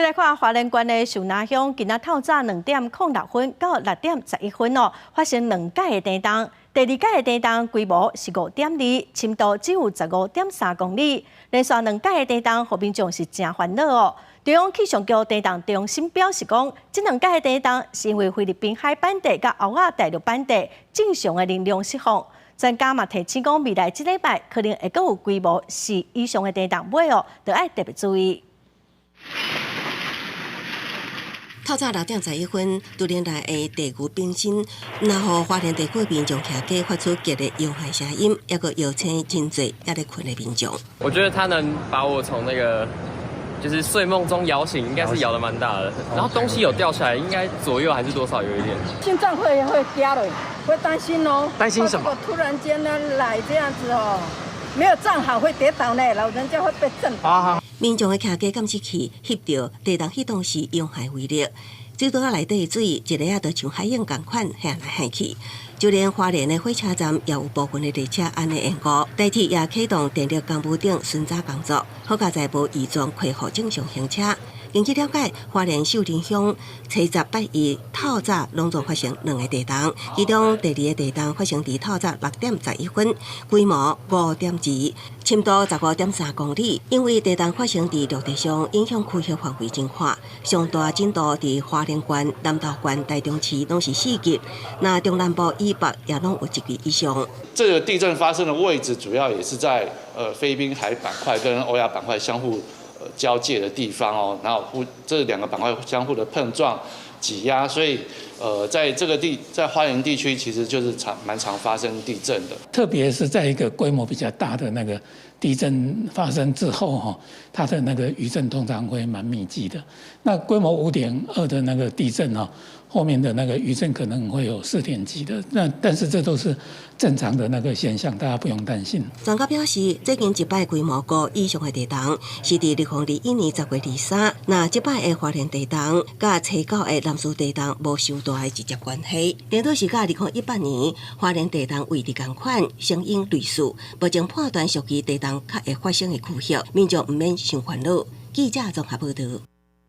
來看花蓮縣的壽那鄉，今仔透早2點06分到6點11分哦，發生兩擺的地動。第二擺的地動規模是5.2，深度只有15.3公里。連續兩擺的地動，予民眾是誠煩惱哦。中央氣象局地動中心表示講，這兩擺的地動是因為菲律賓海板塊佮歐亞大陸板塊正常的能量釋放。專家嘛提醒講，未來這禮拜可能會閣有規模四以上的地動尾哦，著愛特別注意。透早6點11分，突然來的地牛冰心，若予花蓮地區民眾徛家發出激烈搖晃聲音，抑閣搖醒真濟猶咧睏的民眾。我覺得他能把我從那個就是睡夢中搖醒，應該是搖得蠻大的。然後東西有掉下來，應該左右還是多少有一點。心臟會驚了，會擔心哦。擔心什麼？突然間呢來這樣子哦，沒有站好會跌倒呢，老人家會被震。啊。民眾的徛家監視器翕著地動彼當時搖晃威力，水道仔內底的水一下仔就像海湧仝款響來響去。就連花蓮的火車站也有部分的列車按呢延誤，台鐵也啟動電力工務等巡查工作，好佳哉無異狀恢復正常行車。根據了解，花蓮秀林鄉初十拜一透早攏總發生兩个地動，其中第二个地動發生佇透早6點11分，規模5.2，深度15.3公里。因為地動發生佇陸地上，影響區域範圍真寬，上大震度佇花蓮縣、南投縣、台中市攏是4級，那中南部以北也攏有1級以上。這個地震發生的位置主要也是在菲律賓海板塊跟歐亞板塊相互交界的地方哦，然後互這兩個板塊相互的碰撞、擠壓，所以在這個地在花蓮地區，其實就是常蠻常發生地震的。特別是在一個規模比較大的那個地震發生之後，哈，它的那個餘震通常會蠻密集的。那規模5.2的那個地震哦，後面的那個餘震可能會有4點幾的，那但是這都是正常的那個現象，大家不用擔心。專家表示，最近一擺規模五以上的地動是佇2021年10月23，那這擺的花蓮地動，佮初九的南勢地動無傷大的直接關係。顛倒是佮2018年花蓮地動位置仝款，聲音類似，目前判斷屬於地動較會發生的區域，民眾毋免傷煩惱。記者綜合報導。